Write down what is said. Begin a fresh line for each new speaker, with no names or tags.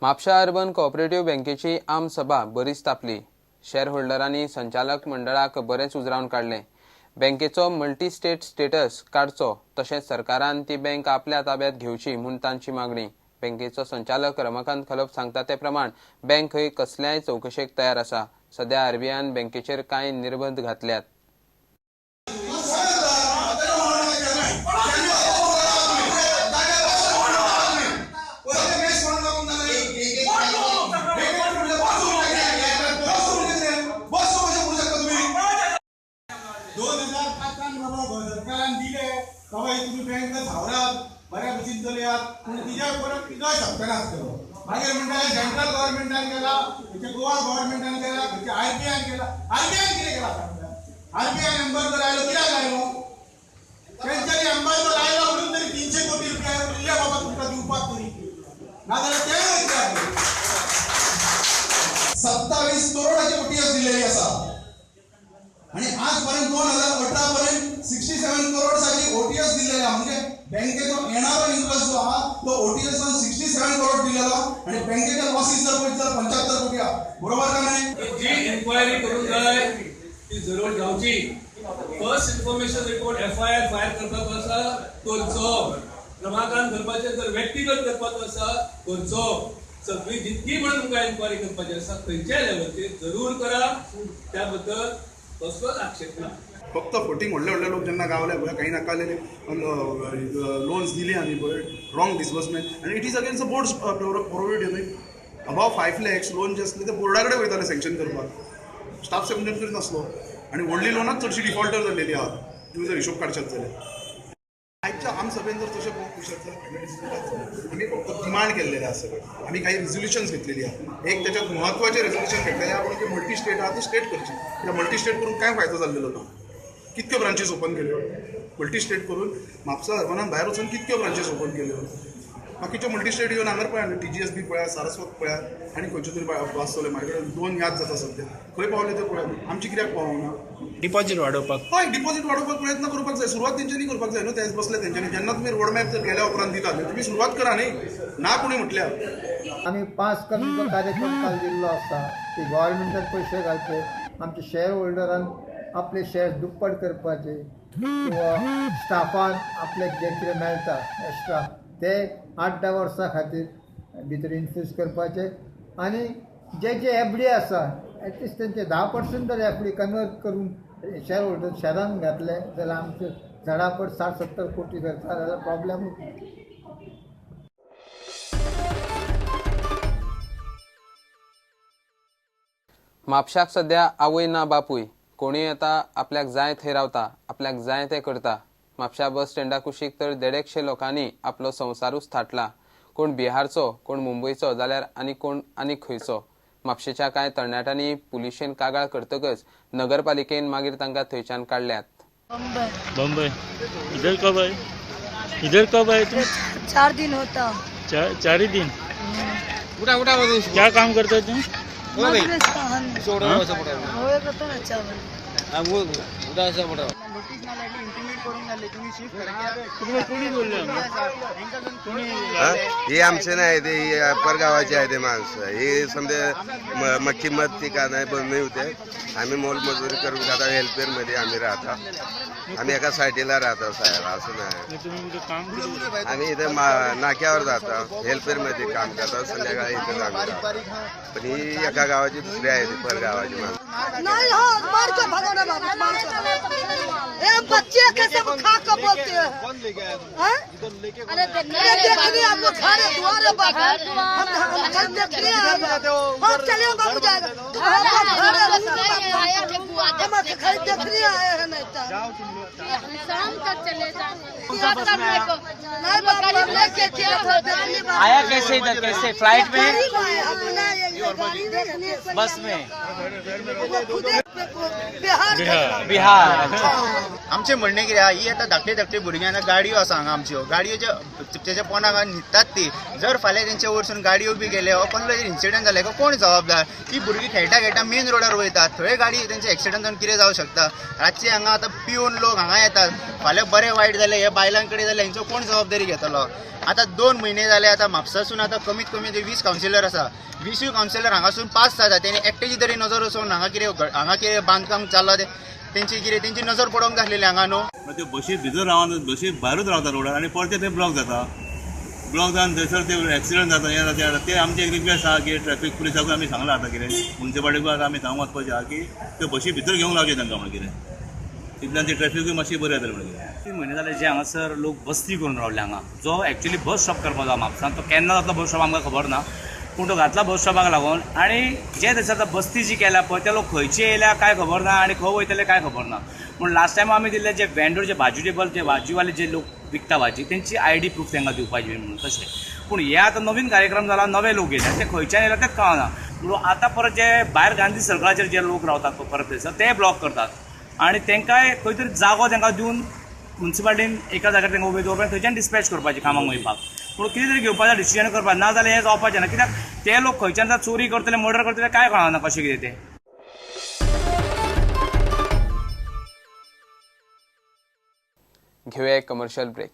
म्हापशा urban cooperative बँकेची आम सभा बरीच तापली. शेअर होल्डरांनी संचालक मंडळाक बरेंच उजरावन काडलें. बँकेचो मल्टी स्टेट स्टेटस काडचो तशेंच सरकारान ती बँक आपल्या ताब्यात घेवची म्हूण तांची मागणी. बँकेचो संचालक रमाकांत खलप सांगता ते प्रमाण बँक हय कसल्याय चवकशेक तयार आसा. सध्या आरबीआयन बँकेचेर कांय निर्बंध घातल्यात.
दोन हजार पांचान बाबा सरकारान दिले बाबा तुम्ही बँक सावरात बऱ्या भशेन चलयात, पूण तिज्या परत तिजोय सत्यानाश केलो. मागीर म्हणटाले सेंट्रल गव्हर्मेंटान केला, खंयच्या गोवा गव्हर्मेंटान केला, खंयच्या आरबीआयन केला. आरबीआयन कितें केला सांगता? आरबीआयन एम्बार्गो लायलो, कित्याक लायलो? तेंच्यांनी एम्बार्गो लायलो म्हणून तरी 300 कोटी रुपया उरले बाबा तुमकां दिवपाक तरी, नाजाल्यार तेय वयतले.
27 करोडाची ओटीएस दिलेली आसा आणि आजपर्यंत 2018 पर्यंत 67 करोडसाठी ओटीएस दिलेला, म्हणजे बँकेचो येणारो इंटरेस्ट जो आहा तो ओटीएस 67 करोड दिलेला आणि बँकेचे लॉसेस जर पळयत जाल्यार 75 कोटी आहा, बरोबर का नाही?
जी इन्क्वायरी करूंक जाय ती जरूर जावची. First information report FIR file करपाचो आसा करचो, रमाकांत धरपाचें जर व्यक्तिगत करपाचो आसा करचो. सगळी जितकी म्हणून तुमकां इन्क्वायरी करपाची आसा खंयच्याय लेवलचेर जरूर करा, त्या बद्दल कसलोच आक्षेप ना.
फक्त फटींग व्हडले व्हडले लोक जेन्ना गावले पळय काही नाकालेले लोन्स दिले आमी पळय रॉंग डिसबर्समेंट आनी it is against the board prohibited न्हय. अबाव 5 लॅक्स लोन जे आसले ते बोर्डा कडेन वयताले सँक्शन करपाक, स्टाफ सँक्शन करीत नासलो आनी व्हडली लोनाच चडशी डिफॉल्टर जाल्लेली आहात. तुमी जर हिशोब काडशात जाल्यार आयच्या आमसभेन जर तशें पळोवंक वचत जाल्यार आमी फक्त डिमांड केल्लेले आसा सगळें. आमी काही रेजोल्युशन्स घेतलेली आहा. एक त्याच्यात म्हत्वाचें रेजोल्युशन घेतलेलें आहा म्हणजे मल्टी स्टेट आहा ती स्टेट करची. त्या मल्टी स्टेट करून काय फायदो जाल्लेलो ना? कितक्यो ब्रांचीस ओपन केल्यो मल्टी स्टेट करून? म्हापसा अर्बनान भायर वचून कितक्यो ब्रांचीस ओपन केल्यो? बाकीच्यो मल्टी स्टेट येवन हांगर पळया न्हू, टीजीएस बी पळया, सारस्वत पळया आनी खंयच्यो तरी आसतल्यो म्हाजे कडेन 2 याद जाता सद्या. खंय पावले ते पळया, आमची कित्याक पावना?
डिपॉझिट वाडोवपाक,
हय डिपॉझिट वाडोवपाक प्रयत्न करपाक जाय. सुरवात तेंच्यांनी करपाक जाय न्हू, तेच बसले तेंच्यांनी. जेन्ना तुमी रोडमॅप जर गेल्या उपरांत दिता तुमी सुरवात करा न्ही, ना कोणी म्हटल्यार.
आमी पास करपाचो कार्यक्रम काल दिल्लो आसा की गव्हर्मेंटान पयशे घालचे, आमचे शेअर होल्डरान आपले शेअर्स दुप्पट करपाचे किंवा स्टाफान आपल्याक जें कितें मेळटा एक्स्ट्रा ते 8-10 वर्सां खातीर भितर इन्फ्यूज करपाचे आनी जे जे एफडी आसा एटलिस्ट तेंचे 10% तरी एफडी कन्वर्ट करून शेअर होल्डर शेअरान घातले जाल्यार आमचे झाडापट 60-70 कोटी करता जाल्यार प्रॉब्लेम.
म्हापशाक सध्या आवय ना बापूय, कोणूय येता आपल्याक जाय थंय रावता, आपल्याक जाय तें करता. म्हापशा बस स्टँडा कुशीक तर 150 लोकांनी आपलो संवसारूच थाटला. कोण बिहारचो, कोण मुंबयचो जाल्यार आनी कोण आनी खंयचो. म्हापशेच्या कांय तरणाट्यांनी पुलिशेन कागाळ करतकच नगरपालिकेन मागीर तांकां थंयच्यान काडल्यात.
बॉम्बे. इधर कब आए? इधर कब आए तुम?
4 दिन होता.
चार ही दिन. क्या काम करते तुम?
हे आमचे नाही, ते परगावाचे आहे ते माणसं. हे समजा मक्की मत ती का नाही बंद नाही होते. आम्ही मोलमजुरी करून खाता, हेल्पेअरमध्ये आम्ही राहता. आम्ही एका सायटीला राहतो साहेब, असं नाही. आम्ही इथे नाक्यावर जातो, हेल्पेअरमध्ये काम करतो, संध्याकाळी इथे आम्ही राहतो. पण ही एका गावाची दुसरी आहे, ती परगावाची माणसं.
नहीं हो, मार के भगाना बाबू, मार के. ए बच्चे के सब खा के बोलते हैं. अरे देखने आपको घरे द्वारे बाबू, हम कल देखने आए. हम चले बाबू जाएगा, हम खरीद देखने आए हैं. नहीं तो
शाम तक चले
आया कैसे इधर? कैसे फ्लाइट में, बस में? बिहार.
आमचें म्हणणें कितें आहा, ही आतां धाकटी धाकटी भुरग्यां गाडयो आसा हांगा आमच्यो, गाडयो तेच्या पोंदाक न्हिदतात ती. जर फाल्यां तेंचे वरसून गाडयो बी गेले वा कसलो इन्सिडंट जाले कोण जबाबदार? ती भुरगीं खेळटा खेळटा मेन रोडार वयतात, थंय गाडी तेंचे एक्सिडंट जावन कितें जावं शकता. रातचे हांगा आतां पिवन लोक हांगा येतात, फाल्यां बरें वायट जालें हे बायलां कडेन जाल्यार हेंचो कोण जबाबदार? जबाबदारी घेतलो? आतां 2 म्हयने जाले, आतां म्हापसासून आतां कमीत कमी ते 20 कावन्सिलर आसा, 20 कावन्सिलर हांगासून पास जाता, तेणी एकट्याची तरी नजर वचून हांगा कितें बांदकाम चल्लां तें तेंची कितें तेंची नजर पडोंक जाय आसलेली हांगा न्हू.
त्यो बशी भितर रावना, बशी भायरूच रावता रोडार आनी परते ते ब्लॉक जाता, ब्लॉक जावन थंयसर ते एक्सिडंट जाता, हें जाता, तें जाता. ते आमचें एक रिक्वेस्ट आसा की ट्रॅफीक पुलिसाकूय आमी सांगलां आतां कितें मुन्सिपालिटीकूय आतां आमी सांगूंक वचपाचें आसा की त्यो बशी भितर घेवंक लावचे तांकां म्हणून कितें, तितल्यान ती ट्रॅफिकूय मातशी बरी जातली म्हणून कितें.
3 म्हयने जाले जे हांगासर लोक बस्ती करून रावले हांगा, जो एक्चुअली बस स्टॉप करपाचो आहा म्हापसान तो केन्ना जातलो बस स्टॉप आमकां खबर ना, पूण तो घातला बस स्टॉपाक लागून. आनी जे थंयसर आतां बस्ती जी केल्या पळय ते लोक खंयचे येयल्या कांय खबर ना आनी खंय वयतले कांय खबर ना. पूण लास्ट टायम आमी दिल्ले जे वेंडोर जे भाजी टेबल जे भाजीवाले जे लोक विकता भाजी तेंची आयडी प्रूफ तांकां दिवपाची म्हणून तशें. पूण हे आतां नवीन कार्यक्रम जाला, नवे लोक येयले ते खंयच्यान येयले तेच कळना. म्हणून आतां परत जे भायर गांधी सर्कलाचेर जे लोक रावतात पळय परत थंयसर ते ब्लॉक करतात आनी तांकांय खंय तरी जागो तांकां दिवन मुन्सिपालिटीन एका जाग्यार तांकां उबे दवरप आनी थंयच्यान डिस्पॅच करपाचें कामाक वयपाक. पूण कितें तरी घेवपाचें डिसिजन करपाक, ना जाल्यार हें जावपाचें ना, कित्याक ते लोक खंयच्यान आतां चोरी करतले मर्डर करतले कांय कळना कशें कितें तें.
घेवया एक कमर्शियल ब्रेक.